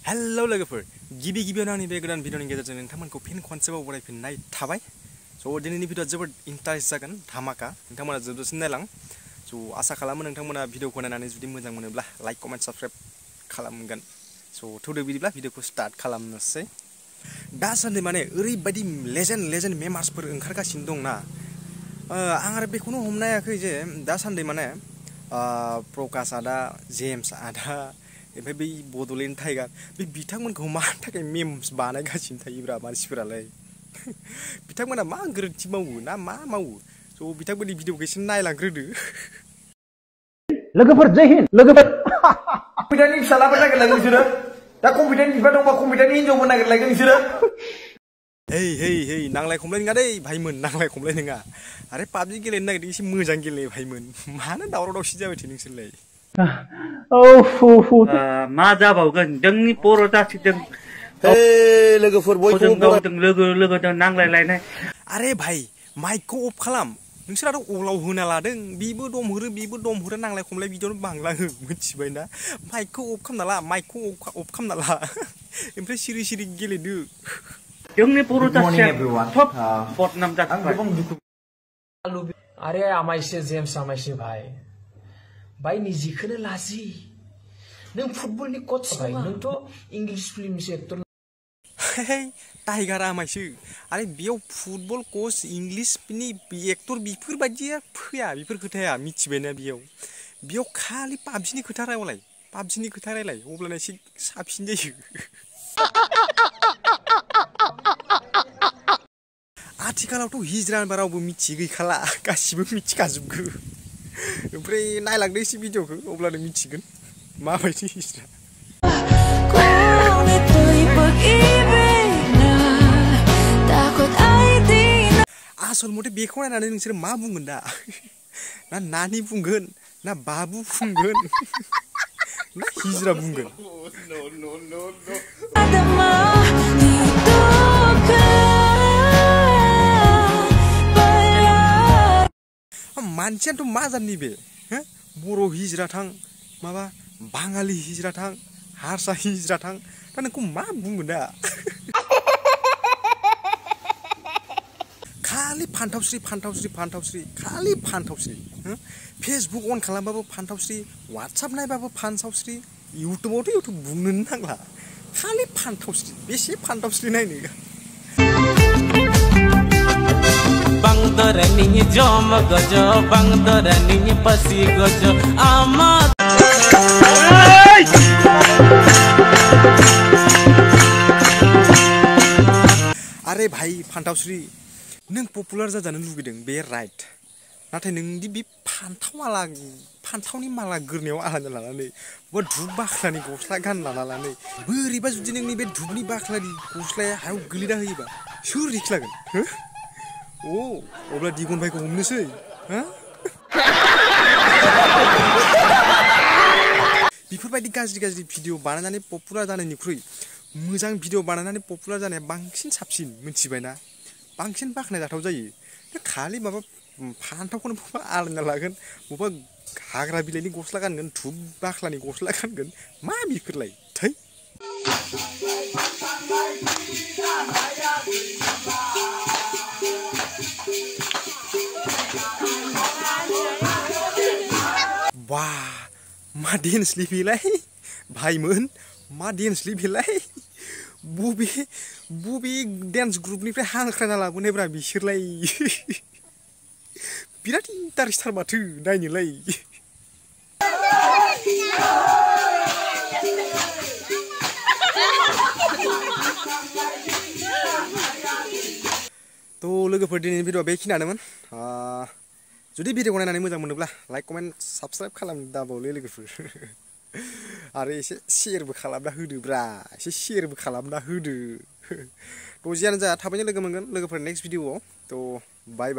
Hello लोगोफोर गिबि गिबियावनो आंनि बे गोदान भिडिअनि गेजेरजों नोंथांमोनखौ फिन खनसेबाव बरायफिननाय थाबाय। स' दिनैनि भिडिअआ जोबोद इन्टारेस्ट जागोन धामाका नोंथांमोना जोबजासिम नायलां। स' आसा खालामो नोंथांमोना भिडिअखौ नायनानै जुदि मोजां मोनोब्ला लाइक कमेन्ट साबस्क्राइब खालामगोन। स' थौदो बिदिब्ला भिडिअखौ स्टार्ट खालामनोसै। दासान्दि माने ओरैबायदि लेजेन्ड मेमार्सफोर ओंखारगासिनो दंना आं आरो बेखौनो हमनो हायाखै जे दासान्दि माने प्रकाश आदा जेम्स आदा ओमफ्राय बै बड'लेण्ड टाइगार बे बिथांमोनखौ मानि थाखाय मेम्स बानायगासिनो थायोब्रा मानसिफोरालाय बिथांमोना मा गोरोन्थि मावो ना मा मावो। स' बिथांमोननि भिडिअखौ एसे नायलांग्रोदो। लोगोफोर जय हिन्द लोगोफोर कम्पिउटारनि फिसालाफोर नागिरलायगोन नोंसोरो दा कम्पिउटारनि बिफा दंबा कम्पिउटारनि हिनजावबो नागिरलायगोन नोंसोरो। hey नांलाय खमलाय नङा दै भाइमोन, नांलाय खमलाय नङा। आरे पाबजि गेलेनो नागिरदों एसे मोजां गेले भाइमोन, मानो दावराव दावसि जाबाय थायो नोंसोरलाय। मा जाबावगोन जोंनि बर' जाथिजों लोगोफोर बयखौबो लोगोजों नांलायलायनाय। आरे भाइ माइकखौ अफ खालाम, नोंसोराथ' अलाव होना लादों, बेबो दमहरो नांलाय खमलाय बिदियावनो बांलाङो मिथिबाय ना। माइकखौ अफ खालामना ला, माइकखौ अफ खालामना ला ओमफ्राय सिरि गेलेदो। जोंनि बर' जाथिया सब बदनाम जाबाय। अरे आमाइसो जेम्स आमाइसो भाई निजिखौनो लाजि, नों फुटबलनि कोच भाई, नोंथ' इंलिश फिल्मनि एक्टर। टाइगार आमाइसो, आरे बेयाव फुटबल कोच इंलिशनि एक्टर बेफोरबायदिया फैया, बेफोर खोथाया मिथिबायना। बेयाव खालि पाबजिनि खोथा रायलाय अब्लाना एसे साबसिन जायो। आथिखालावथ' हिज्रा होनबा रावबो मिथियै गैखाला, गासिबो मिथिखाजोबगो। ओमफ्राय नायलांदो एसे भिडिअखौ अब्लानो मिथिगोन माबायदि हिज्रा। आसल मथे बेखौ नायनानै नोंसोर मा बुंगोन दा? ना नानि बुंगोन, ना बाबु बुंगोन, ना हिज्रा बुंगोन? मानसियानोथ' मा जादनि बे बर' हिज्रा थां, माबा बाङालि हिज्रा थां, हारसा हिज्रा थां, दा नोंखौ मा बुंगोन दा? खालि फान्थावस्रि खालि फान्थावस्रि। फेसबुक अन खालामबाबो फान्थावस्रि, वाट्सएप नायबाबो फान्थावस्रि, इउटुबावथ' बुंनोनो नांला, खालि फान्थावस्रि। बेसे फान्थावस्रि नायनो। Bangdorani jom gojo, bangdorani pasi gojo, ama. आरे भाई फान्थावस्रि, नों पपुलार जाजानो लुगैदों बे राइट, नाथाय नोंदि बे फान्थावनि माला गोरनायाव आलादा लानानै बा धुप बाख्लानि गस्ला गानना लानानै बोरैबा जुदि नोंनि बे धुपनि बाख्लानि गस्लाया हायाव गोलैना होयोबा सोर रिक्स लागोन? अब्ला दिगन भाइखौ हमनोसै। बेफोरबायदि गाज्रि भिडिअ बानायनानै पपुलार जानायनिख्रुइ मोजां भिडिअ बानायनानै पपुलार जानाया बांसिन साबसिन मिथिबायना, बांसिन बाख्नायजाथाव जायो। खालि माबा फान्थावखौनो बबेबा आलायना लागोन, बबेबा हाग्रा बिलाइनि गस्ला गानगोन, धुप बाख्लानि गस्ला गानगोन, मा बेफोरलाय थै। वाह मा डेन्सलै बेलाय भाइमोन, मा डेन्सलै बेलाय। बबे डेन्स ग्रुपनिफ्राय हांख्रायना लाबोनायब्रा बिसोरलाय। बिराद इन्टारेस्टथार माथो नायनोलाय। थ' लोगोफोर दिनैनि भिडिअआ बेखिनियानोमोन। जुदि भिडिअखौ नायनानै मोजां मोनोब्ला लाइक कमेन्ट साबस्क्राइब खालाम दाबावलै लोगोफोर। आरो एसे शेयारबो खालामना होदोब्रा, थ' जियानो जा थाबैनो लोगो मोनगोन लोगोफोर नेक्स्ट भिडिअआव। थ' बाय।